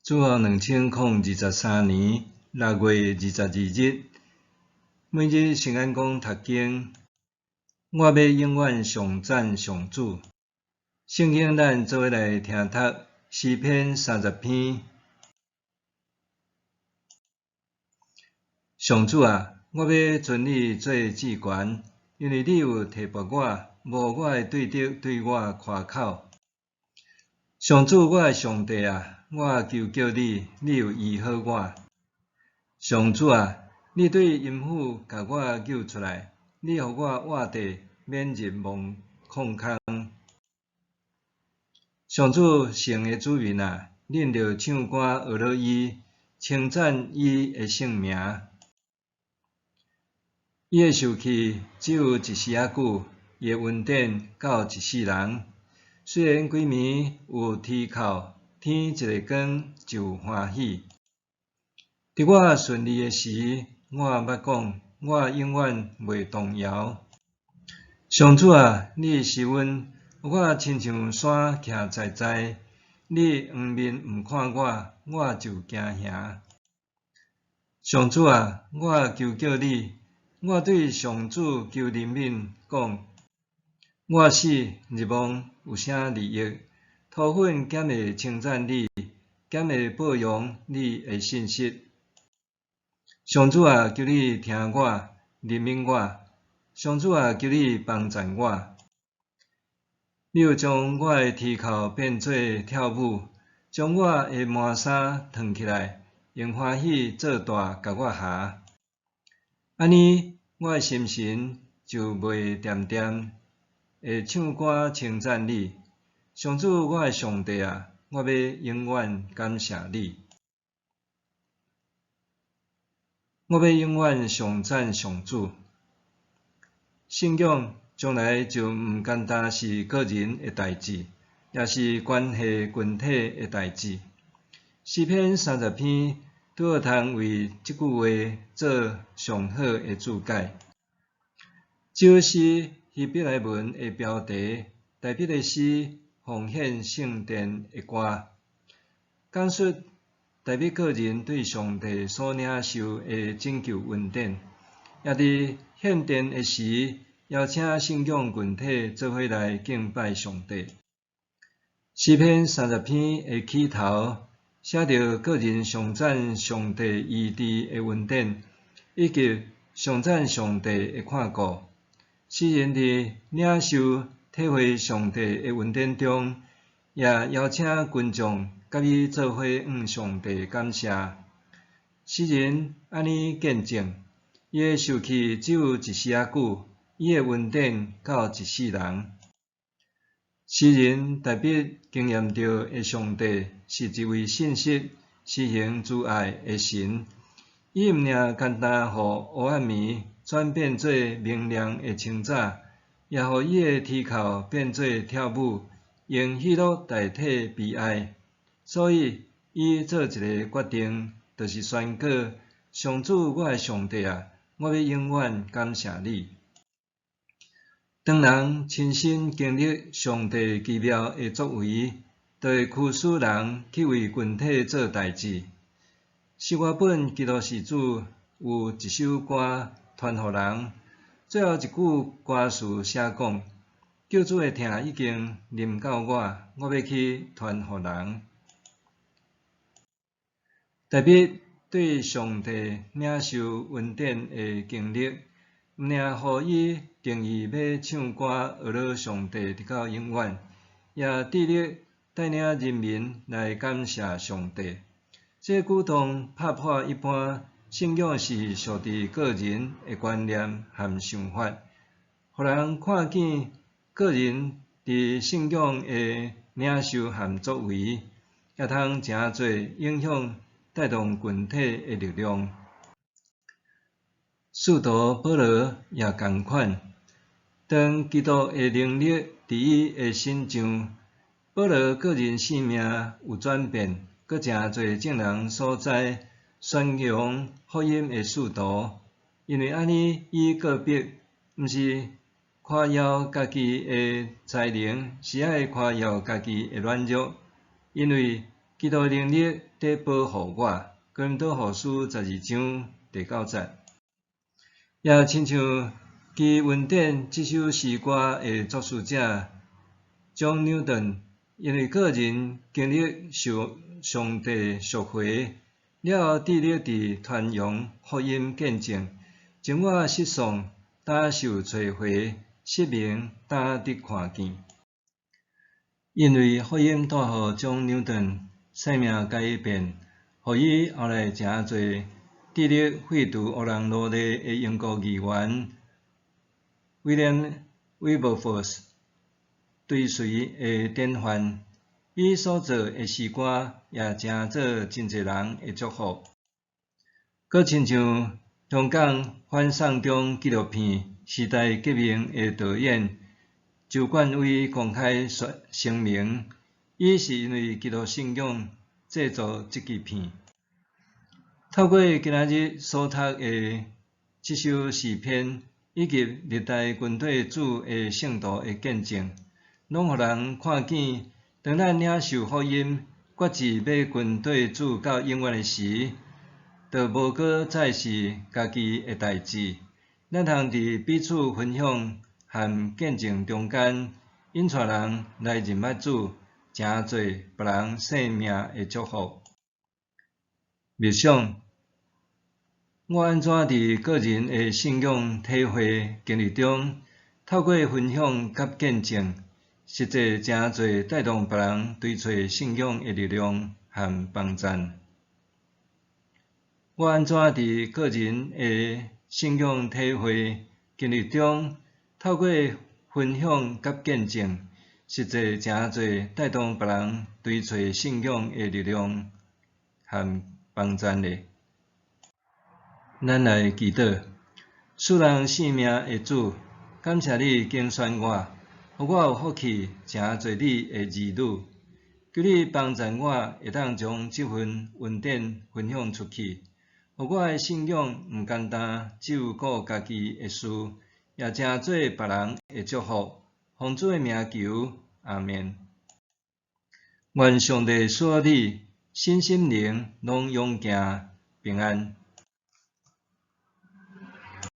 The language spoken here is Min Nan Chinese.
主後2023年6月22日，每日聖安講讀經，我欲永遠頌讚上主。聖經咱做伙來聽讀詩篇30篇。上主啊，我欲尊你做至懸，因為你有提拔我，無我的對敵對我誇口。上主，我的上帝啊，我求叫你，你有醫好我。上主啊，你對陰府共我救出來，你予我活著，免入墓礦空。上主聖的子民啊，恁著唱歌呵咾伊，稱讚伊的聖名。伊的受氣只有一時仔久，伊的恩典到一世人。雖然規暝有啼哭，天一下光就有歡喜。佇我順利的時，我捌講，我永遠袂動搖。上主啊，你施恩，予我親像山徛在在。你掩面毋看我，我就驚嚇。上主啊，我求叫你，我對上主求憐憫，講：我死入墓有啥利益？塗粉敢會稱讚你？敢會報揚你的信實？上主啊，求你聽我，憐憫我！上主啊，求你幫贊我！你有將我的啼哭變做跳舞，將我的麻衫褪起來，用歡喜做帶共我縖。按呢，我的心神就袂恬恬，會唱歌稱讚你。上主，我的上帝啊，我欲永遠感謝你。我欲永遠頌讚上主。信仰從來就毋干焦是個人的代誌，也是關係群體的代誌。詩篇30篇拄好通為這句話做上好的注解。這首詩希伯來文的標題，大衛的詩奉獻聖殿的歌，講述大衛個人對上帝所領受的拯救恩典，也佇獻殿的時，邀請信仰群體做伙來敬拜上帝。詩篇30篇的起頭，寫著個人頌讚上帝醫治的恩典，以及頌讚上帝的看顧。詩人佇領受體會上帝的恩典中，也邀請群眾佮伊做伙向上帝感謝。詩人按呢見證，伊的受氣只有一時仔久，伊的恩典到一世人。詩人大衛經驗著的上帝是一位信實、施行慈愛的神。伊毋爾干焦予黑暗暝轉變做明亮的清早，也予伊的啼哭變做跳舞，用喜樂代替悲哀。所以，伊做一个決定，就是宣告：上主，我的上帝啊，我欲永遠感謝你。當人親身經歷上帝奇妙的作為，就會驅使人去為群體做代誌。新和本基督是主有一首歌傳予人，最後一句歌詞寫講：救主的疼已經臨到我，我欲去傳予人。大衛對上帝領受恩典的經歷，毋爾予伊定意欲唱歌呵咾上帝直到永遠，也致力帶領人民來感謝上帝。這個舉動拍破一般信仰是屬佇個人的觀念和想法，予人看見個人佇信仰的領受和作為，也通誠濟影響帶動群體的力量。使徒保羅也仝款，當基督的能力佇伊的身上，保羅個人生命有轉變，閣誠濟眾人所在宣揚福音的使徒，因為按呢，伊告白，毋是誇耀家己的才能，是愛誇耀家己的軟弱，因為基督的能力佇保護我。哥林多後書12章第9節。也親像其恩典這首詩歌的作詞者 John Newton，因為個人經歷受上帝贖回了後，致力佇傳揚福音見證，將我失喪，焦受揣回，失明焦得看見。因為福音帶予 John Newton 生命改變，予伊後來成做致力廢除黑人奴隸的英國議員 William Wilberforce 追隨的典範。伊所做的詩歌也成做真濟人的祝福。閣親像香港反送中紀錄片《時代革命》的導演周冠威公開聲明，伊是因為基督信仰製作這支片。透過今仔日所讀的這首詩篇，以及歷代跟綴主的聖徒的見證，攏予人看見，當咱領受福音，決志欲跟綴主到永遠的時，就無閣再是家己的代誌。咱通佇彼此分享和見證中間，引帶人來認捌主，成做別人生命的祝福。默想，我按怎佇個人的信仰體會經歷中，透過分享佮見證，實際成做帶動別人追揣信仰的力量和幫贊。我按怎佇個人的信仰體會經歷中，透過分享佮見證，實際成做帶動別人追揣信仰的力量和幫贊呢？咱來祈禱，賜人性命的主，感謝你揀選我，予我有福氣成做你的兒女。求你幫贊我，會當將這份恩典分享出去，予我的信仰毋干焦只有顧家己的事，也成做別人的祝福。奉主的名求，阿們。願上帝賜予你身心靈攏勇健平安。